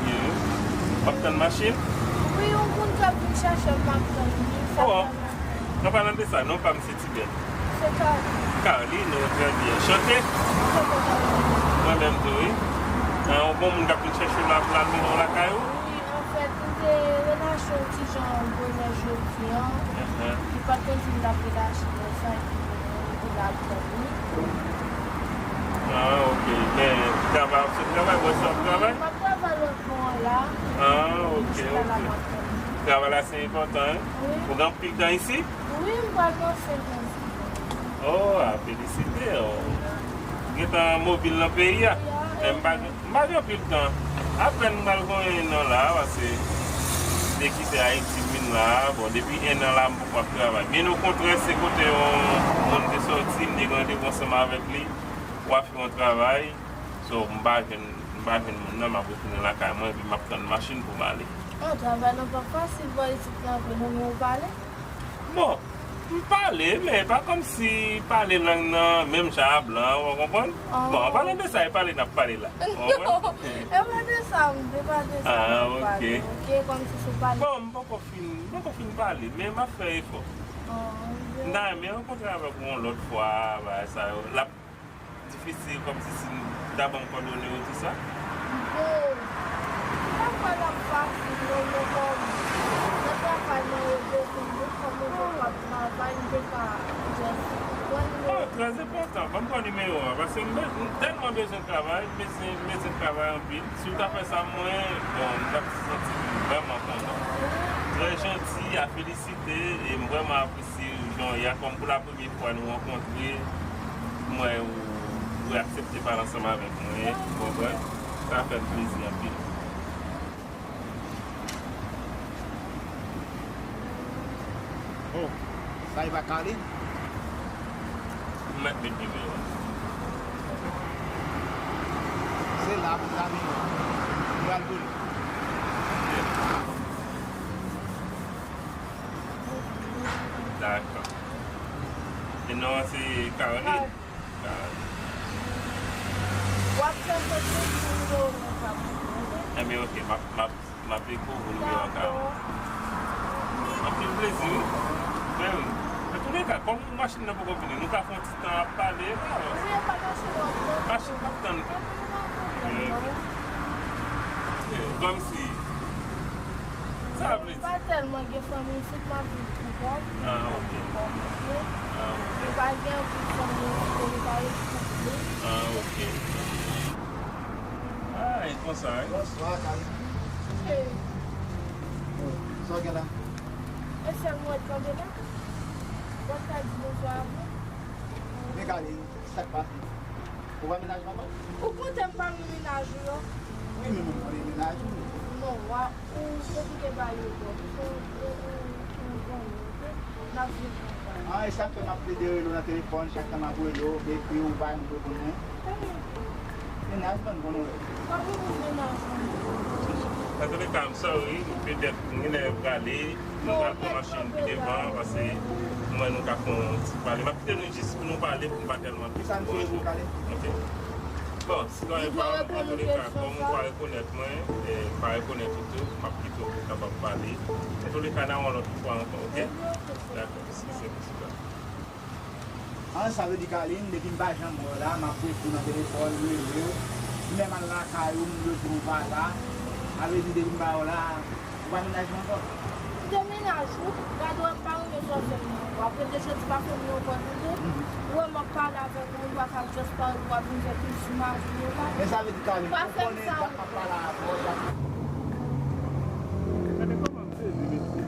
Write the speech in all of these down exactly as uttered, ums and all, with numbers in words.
W ap tann machin? Wi, yon moun k ap vin chèche m, m ap tann li. Sa Oh, fè m. An palan de sa, non pa m se Tibèt. Se Carline. Carline, oh, trè byen. Chante? Chante Carline. Mwen menm tou, wi. Ah, yon bon moun k ap vin chèche w la pou l al mennen w lakay ou? Wi, anfèt, m te relache yon ti jan bonè jodi a. Li pa t konn si m t ap relache konsa, epi m te la ap tann li. Ah, ok. Men, travay ap sot travay, bò sa ap travay? M ap travay lòt bò an la. Ah, ok, ok. Travay la se enpòtan, en? Wi. Ou gen anpil tan isi? Wi, m pral nan senk an. Oh, a felisite w. Gentan mobil nan peyi a. Men m pa gen, m pa gen anpil tan. Apèn m pral gen enn an la, paske m te kite Ayiti m vin la. Bon, depi enn an la, m poko ap travay. Byen okontrè, se kote yon moun te sòti, m te gen randevou ansanm avèk li pou al fè yon travay. So, m pa jwenn, m pa jwenn moun nan, m ap retounen lakay mwen, epi m ap tann machin pou m ale. Oh, travay lan pa fasil, bò isit lan vre, non, men ou pale? Bon, m pale, men pa kòmsi pale lang nan menm jan a blan, ou konprann? Ah. Bon, an palan de sa, e pale n ap pale la. Ou konprann? Non, e pa de sa, m, e pa de sa n ap pale, ok? Kòmsi se pale. Bon, m poko fin, m poko fin pale, men m ap fè efò. Ah, ok. M ta renmen rankontre avèk ou yon lòt fwa, bagay sa yo. L ap difisil, kòmsi si m ta ban m kòdone yo, tou sa? Bon, m pa kwè l ap fasil, non, men kòm nan travay mwen yo, yo konn nou, kòm mwen poko ap travay, m te ka just pran nimewo. Oh, trè enpòtan. Ban m pran nimewo a, paske m be-, m tèlman bezwen travay, m bezwen, m bezwen travay anpil. Si w ta fè sa mwen, bon, m t ap santi m vrèman kontan. Trè janti, a felisite, e m vrèman apresye jan w ye a, kòm pou la premye fwa nou rankontre, m wè ou, ou aksepte pale ansanm avèk mwen, ou konprann? Sa fè m plezi anpil. Oh, sa e pa Carline? M mèt met nimewo a. Se la pou m ta vini. M pral pou li. Dakò. E non an se Caroline? Caroline. W ap fè soti pou yo mwen ka pou mwen, ok? Ebyen, ok, m ap, m ap, m ap dekouvri nimewo a. Dakò. Anpil plezi, wi. Mwen, wi. Antouleka, kòm machin nan poko vini, nou ka fè yon ti tan ap pale, la. Wi, e pa machin w ap tann. Machin m ap tann. Anpil pa pwoblèm, non. Kòmsi. Sa vle di. Pa tèlman gen fanmi isit, m ap viv pou kò m. Ah, ok. Pou kò m, ok? Ah, ok. Mwen pa gen anpil fanmi isit, e li pa isit pou li. Ah, ok. Ah, e konsa, wi. Bonswa, Kali. Hey. Sa w gen la? E sèl mwen kanpe la. Bon, sa di bonswa avè w. Men Kali, sa k pase? Ou pa mennaj mwen ankò? Ou kontan m pa renmen mennaj ou yo? Wi, men mwen konnen mennaj ou. Non, wa, ou konplike bagay yo twòp. Ou, ou, ou, ou konnen, ok? N ap viv konsa. Ah, e sa k fè m ap plede rele w nan telefòn, chak tan m ap rele w, m ekri w, ou pa janm reponn mwen. Mennaj mwen konnen w. W ap reponn mennaj mwen. Antouleka, I'm sorry, petèt, m genlè prale, nou pral pran machin pi devan, paske m wè nou ka fè yon ti pale. M ap kite nou jis pou nou pale, pou nou pa tèlman. Kisa misye vle pale? Ok. Bon, sitwayen pa m, antouleka, kòm ou pa rekonèt mwen, e, pa rekonèt ou tou, m ap kite w pou w kapab pale. Antouleka, n a yon lòt fwa ankò, ok? Dakò, eskize m, sitwayen. An, sa vle di, Carline, depi m pa janm wè w la, m ap ekri w nan telefòn, m rele w. Menm al lakay ou, m retourne w pa la. Sa vle di, depi m pa wè w la, ou pa mennaj mwen ankò? M te mennaj ou, gade w ap pa renmen sòsèl mwen ankò. Apre de jodi pa fè m yon pòt ou tou. Ou wè m ap pale avèk ou, ou pa ka just pale, ou ap vin fè pil sou mari m la. Men sa vle di, Carline, ou konnen dat m ap pale avè w, dat. Gade kòman m sezi, mesye.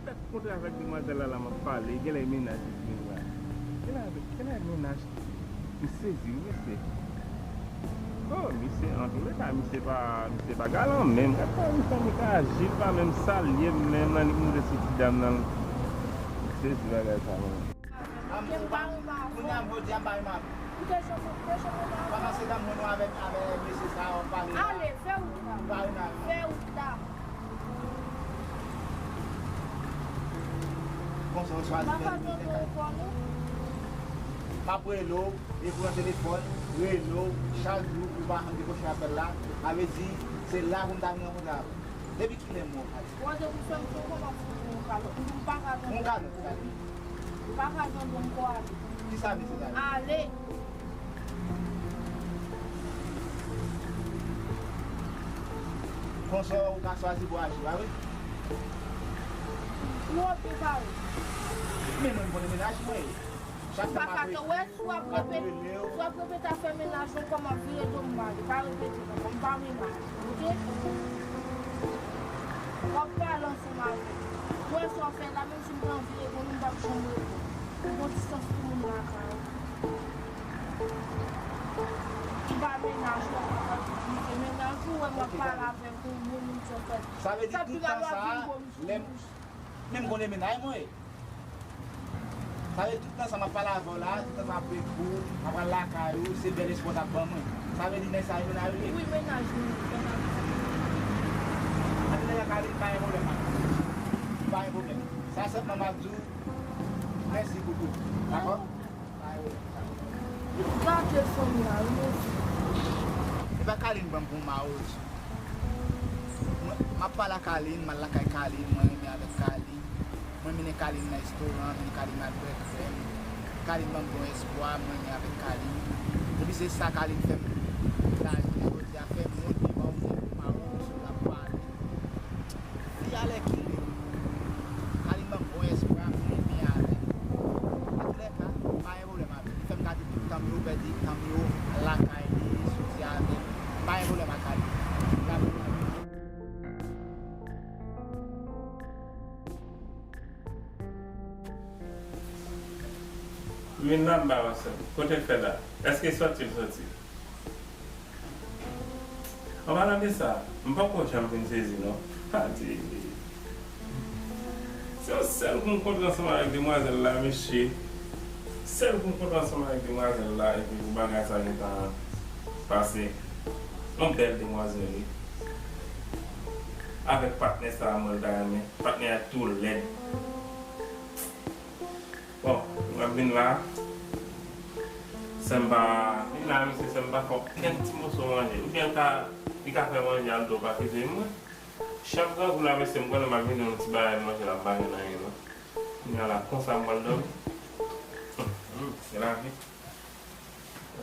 Fèk kontre avèk demwazèl la, la m ap pale, genlè e mennaj li vin la. Genlè avèk, genlè e mennaj. M sezi wi, mesye. Oh, misye, antouleka, misye pa, misye pa galan menm. Gad kòman misye ka aji, li pa menm salye m menm, nan li moute sou ti dam nan. M sezi bagay sa menm. Ke m pa renmen avè w. Kounye a m jodi a m pa renmen avè w. Ou te janm, ou te janm renmen avè m. Kòmanse nan moun ou avèk, avèk mesye sa w ap pale la. Ale, fè wout la. Pa renmen avè w. Fè wout la. Konsa w chwazi fè. M ap rele w, ekri w nan telefòn. rele w chak jou pou w pa janm dekwoche apèl la, sa vle di se la pou m ta vin rankontre avè w. Depi kilè m wè w, Kalin? Bon, depi fè m fè kòman pou m fè yon kalòt? M pa ka tande. Yon kalòt, Kalin. M pa ka tande ankò, ale. Kisa misye ta di? Ale. Konsa ou ka chwazi pou aji, pa vre? Non, te pare. Men mwen, m konnen mennaj mwen. Chak tan m ap wè, si w ap repete, si w ap repete afè mennaj mwen, kòman vire do m ale, pa repete non, m pa mennaj, oke? W ap pale ansanm avè m. Ou wè sa w fè la, menm si m t anvi reponn ou, m p ap janm reponn. Ou gon distans pou moun lakay ou. M pa mennaj ou, w ap pale pou mennaj ou, wè m ap pale avè w, ou bon moun sa w fè. Sa vle di tout tan sa a, lè m, men m konnen mennaj mwen ye. Sa vle di tout tan sa m ap pale avè w la, tout tan sa m ap ekri w, m ap pral lakay ou, se bèl espwa w t ap ban mwen. Sa vle di nèg sa e mennaj ou li ye? Wi, mennaj mwen, mennaj mwen. Ann, nèg la Kalin, pa gen pwoblèm ak li. Pa gen pwoblèm. Sa sèlman m ap di w, mèsi pou tout. Dakò? Pa gen pwoblèm. Gade fanmi a, wi, mèsi. E pa Kalin ban m pou mawozo. Mwen, m ap pale a Kalin, m al lakay Kalin, mwen renmen avèk Kalin. Mwen mennen Kalin nan restoran, mennen Kalin al bwè krèm. Kalin ban m bon espwa, mwen renmen avèk Kalin. Epi se sa Kalin fè m la jounen jodi a, fè m monte, ban m monte pou mawozo, l ap pale. Fi alèkile, Kalin ban m bon espwa, mwen renmen avè l. Antoulèka, pa gen pwoblèm avè l. Li fè m gade tout tan m yo, pèdi tan m yo, al lakay li, soti avè l. Pa gen pwoblèm ak Kalin. N ap Vin la m ba w sa. Kote l fè la? Èske sòti l sòti? An palan de sa, m poko janm vin sezi non. Adi. Se yon sèl kou m kontre ansanm avèk demwazèl la, mesye. Sèl kou m kontre ansanm avèk demwazèl la, epi pou bagay sa gentan pase. Yon bèl demwazèl, wi. Avèk patnè sa a, mwen ta renmen. Patnè a tou lèd. Bon, mwen vin la. Sèm pa vin la, mesye, sèm pa fè okenn ti moso manje. Oubyen l ka, li ka fè manje al do pa kite mwen. Chèf grangou la, mesye, m konnen m ap vin yon ti bagay manje la, m pa gen anyen non. Kounye a la, konsa m pral dòmi. Hmm, hmm, se lavi.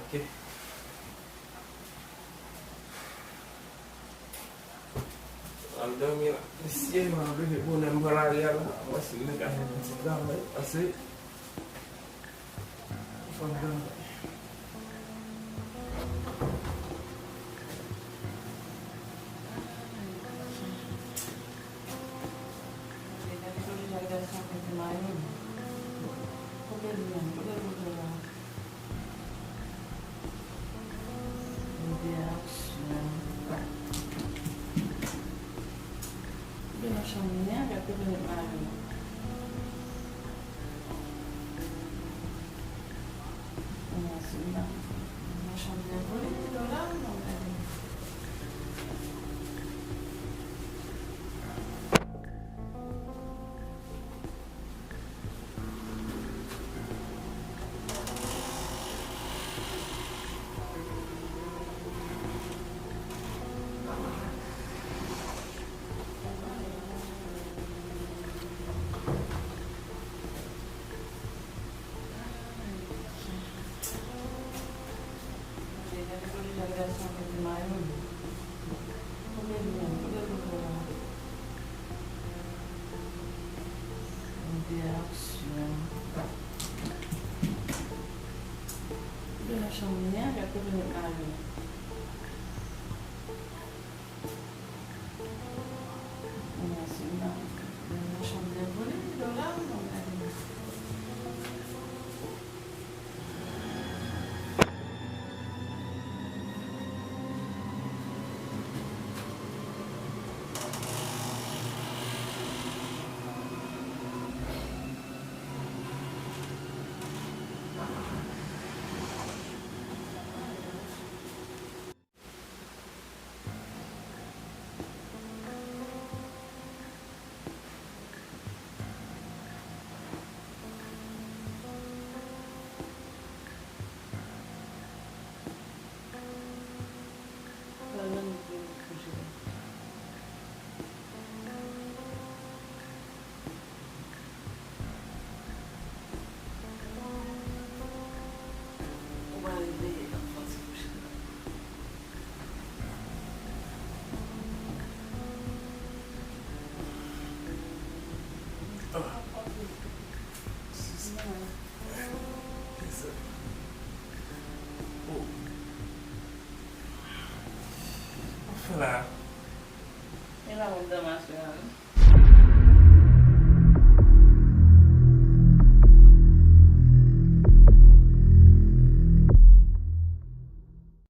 Ok. Al dòmi la. Mesye, m ap leve bonè, m pran lari a la. Mwen si m ka fè yon ti travay. Pase. Fò m dòmi. Gade, gade, gade, gade sa mwen te mayo. Kote l menm? Kote l kote la? Libération. Libération, men, gade kote met mayo. Kounye a, se la. Libération byen vole, li la, non, gade. Gade kote Jacques Garçon mete mayo l. Kote l menm? Kote l kote la? Entèaksyon. Kote nan chanm li a? Gade kote l met mayo l. Nan chanm de vole, li la, non, gade. Mwen pa konn dan maswè a non.